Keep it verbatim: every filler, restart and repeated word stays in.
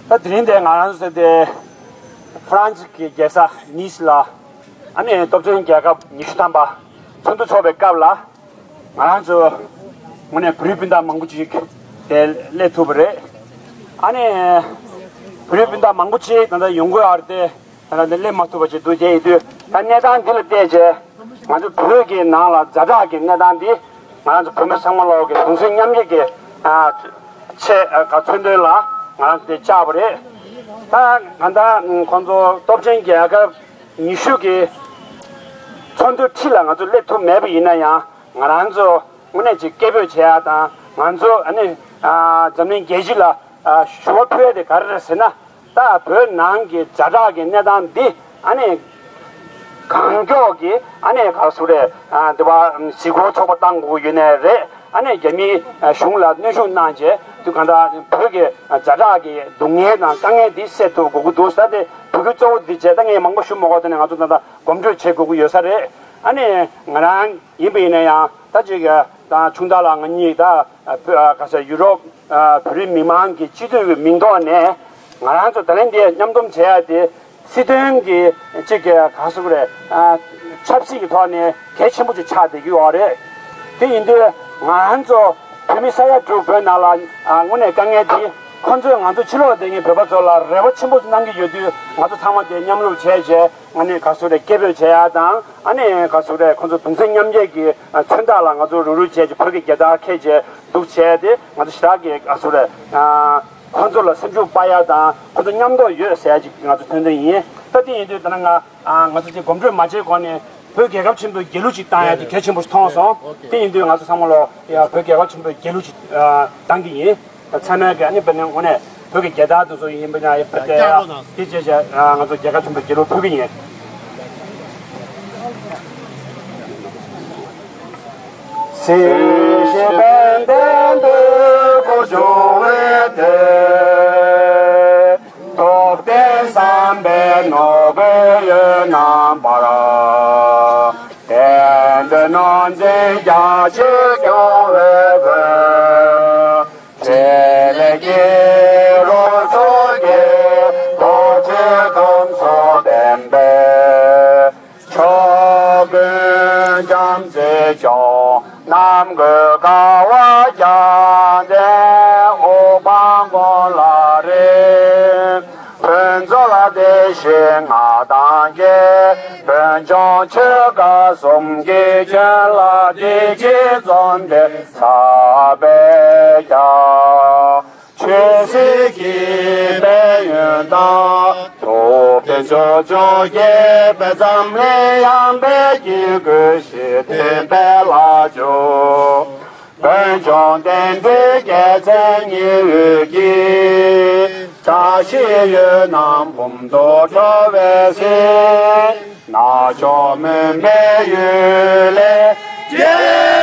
ད་དེ་རིང་དེ་ང་རང་ཚོ་དེ་ཧྥ་རན་སི་གི་རྒྱལ་ས་ནིས་ལ་ཨ་ནི་སྟོབས་ཆེན་རྒྱལ་ཁབ་ཉི་ཤུ་ཐམ་པ་ཚོགས་འདུ་འཚོགས་པའི་སྐབས་ལ། ང་རང་ཚོ་དངོས་གནས་བོད་རིགས་སྤུན་ཟླ་མང་པོ་ཅིག་དེ་སླེབས་ཐུབ་པ་རེད། ཨ་ནི་བོད་རིགས་སྤུན་ཟླ་མང་པོ་ཅིག་ད་ལྟ་ཡོང་གི་ཡོད་རེད་དེ། ད་ལྟ་འདི་སླེབས་མ་ཐུབ་པ་ཅིག་འདུག་དེ་ཡིན་དུས་ད་གནས་སྟངས་འདི་ལ་བལྟས་རྗེས་ང་ཚོ་བོད་ཀྱི་ནང་ལ་ཛ་དྲག་གི་གནས་སྟངས་འདི་ང་རང་ཚོ་བོད་མི་ཚང་མ་ལོག་གི་གདུང་སེམས་མཉམ་སྐྱེད་ཀྱི་ཨ་ཆེད་ཨ་མཚོན་དོན་ལ་ང་རང་ཚོ་དེ་བཅར་བ་རེད། ད་གང་ལྟར་ཁོང་ཚོ་སྟོབས་ཆེན་རྒྱལ་ཁབ་ཉི་ཤུ་གི་ཚོགས་འདུའི་འཁྲིས་ལ་ང་ཚོ་སླེབས་ཐུབ་མེད་པ་ཡིན་ན་ཡང་། ང་རང་ཚོ་དངོས་གནས་ཅིག་སྐད་འབོད་བྱེད་ཡ་དང་ང་ཚོ་ཨ་ནི་ཨ་འཛམ་གླིང་རྒྱལ་སྤྱི་ལ་ཨ་ཞུ་བ་ཕུལ་ཡ་དེ་ག་རེ་རེད་ཟེར་ན། ད་བོད་ནང་གི་ཛ་དྲག་གི་གནས་སྟངས་འདི་ཨ་ནི་གང་མགྱོགས་ཀྱི་ཨ་ནི་ག་རེ་ཟེར་རེད། ཨ་འདི་བ་གཟིགས་སྐོར་ཚོགས་པ་བཏང་དགོས་ཀྱི་ཡོད་ནའི་རེད། ཨ་ནི་རྒྱ་མིའི་ཨ་གཞུང་ལ་གནོན་ཤུགས་གནང་བྱས་དུས་གང་ལྟར་བོད་ཀྱི་ཛ་དྲག་གི་སྡུག་བསྔལ་དང་དཀའ་ངལ་འདི་སེལ་ཐུབ་དགོས་ཀྱི་འདུག་ཟེར་ཏེ། བོད་ཀྱི་གཙོ་བོ་འདི་བྱས། ད་ངས་མང་པོ་ཞུ་མ་དགོས། དེ་ནས་ང་ཚོ་ད་ལྟ་གོམ་བགྲོད་བྱེད་དགོས་ཀྱི་ཡོད་ས་རེད། ཨ་ནི་ང་རང་ཡིན་པ་ཡིན་ན་ཡང་ད་ཅིག་ད་ཆུང་མཐའ་ལ་ང་གཉིས་ད་བོད་ག་ས་ཡུ་རོབ་བོད་རིགས་མི་མང་གི་སྤྱི་འཐུས་ཀྱི་མིང་ཐོག་ནས་ང་རང་ཚོ་ད་ལན་འདི་མཉམ་སྡོམ་བྱེད་ཡ་དེ་སྲིད་དོན་གྱི་ཅིག་ག་ཟེར་དགོས་རེད། ཆབ་སྲིད་ཀྱི་ཐོག་ནས་གལ་ཆེན་པོ་ཅིག་ཆགས་བསྡད་ཀྱི་ཡོད་རེད། དེ་ཡིན་དུས་ང་རང་ཚོ་བོད་མི་ས་ཡ་དྲུག་བོད་ནང་ལ་དངོས་གནས་དཀའ་ངལ་འདི་ཁོང་ཚོས་ང་ཚོ་ཕྱི་ལོགས་བསྡད་མཁན་བོད་པ་ཚོ་ལ་རེ་བ་ཆེན་པོ་གནང་གི་ཡོད་དུས། ང་ཚོ་ཚང་མ་དེ་མཉམ་རུབ་བྱས་རྗེས་ཨ་ནི་ག་ཟེར་དགོས་རེད། སྐད་འབོད་བྱེད་ཡ་དང་ཨ་ནི་ག་ཟེར་དགོས་རེད། ཁོང་ཚོ་གདུང་སེམས་མཉམ་སྐྱེད་ཀྱི་མཚོན་རྟགས་ལ་ང་ཚོ་རུབ་རུབ་བྱས་རྗེས་བོད་ཀྱི་རྒྱལ་དར་འཁྱེར་རྗེས་འདུག་བྱས་ཏེ། ང་ཚོ་ཞེ་དྲག་གི་ག་ཟེར་དགོས་རེད། ཁོང་ཚོ་ལ་སེམས་ཤུགས་སྤར་ཡ་དང་ཁོང་ཚོ་མཉམ་དུ་ཡོད་ཟེར་ཡ་ཅིག་ང་ཚོ་མཚོན་དོན་ཡིན། ད་དེ་ཡིན་དུས་ད་ནང་ང་ང་ཚོ་ཅིག་གོམ་བགྲོད་མ་བྱས་གོང་ནས་བོད་རྒྱལ་ཁབ་ཆེན་པོའི་རྒྱལ་གླུ་ཅིག་བཏང་ཡ་དེ་གལ་ཆེན་པོ་ཞིག་མཐོང་སོང་། དེ་ཡིན་དུས་ང་ཚོ་ཚང་མ་ལོག་ཡ་བོད་རྒྱལ་ཁབ་ཆེན་པོའི་རྒྱལ་གླུ་ཅིག་བཏང་གི་ཡིན། ཚང་མས་ཀྱི་ཨ་ནི་དཔེར་ན་དངོས་གནས་བོད་ཀྱི་རྒྱལ་དར་དེ་ཚོ་ཡིན་པ་ན་ཡ་ཕར་སྟེར་ཡ། དེ་བྱས་བྱས་ང་ཚོ་རྒྱལ་ཁབ་ཆེན་པོའི་རྒྱལ་གླུ་ཕུལ་གི་ཡིན། སྲིད་ཞི་བན་དན་དུ་འགོ་བྱུང་བའི་དུས། སྟོབས་ལྡན་བསམ་པའི་ནོར་བུའི་ཡུལ་རྣམ་པར། བསྟན་འཛིན་ནོར་འཛིན་རྒྱ་ཆེར་སྐྱོང་བའི་དབུས། ཆེ་ལེགས་ཀྱི་རོལ་མཚོ་གི་རྡོ་རྗེ་ཁམས་སོགས་ལྡན་པའི། ཕྱོགས་ཀུན་རྒྱ་མཚོས་སྐྱོང་གནམ་བསྐོས་དགའ་བ་རྒྱལ་མཚན་དབུ་འཕང་མགོན་ལ་རིམ། ཕུན་ཚོགས་ལ་བདེ་གཤེགས་མངའ་ཐང་རྒྱས། བོད་ལྗོངས་ཆོལ་ཁ་གསུམ་གྱི་ཁྱོན་ལ་བདེ་སྐྱིད་འཛོམས་པའི་ས་བོན་རྒྱས། ཆོས་སྲིད་ཀྱི་དཔལ་ཡོན་དང་། ཐུབ་བསྟན་ཕྱོགས་བཅུར་རྒྱས་པའི་འཛམ་གླིང་ཡངས་པའི་དཀྱིལ་འཁོར་ཞི་བདེའི་དཔལ་ལ་འཇུག་བོད་ལྗོངས་བསྟན་འགྲོའི་རྒྱལ་མཚན་ཉི་འོད་ཀྱིས། བཀྲ་ཤིས་འོད་རྣམས་འབུམ་དུ་འཕྲོ་བས་གཟིགས། ནག་ཕྱོགས་མུན་པའི་གཡུལ་ལས་རྒྱལ།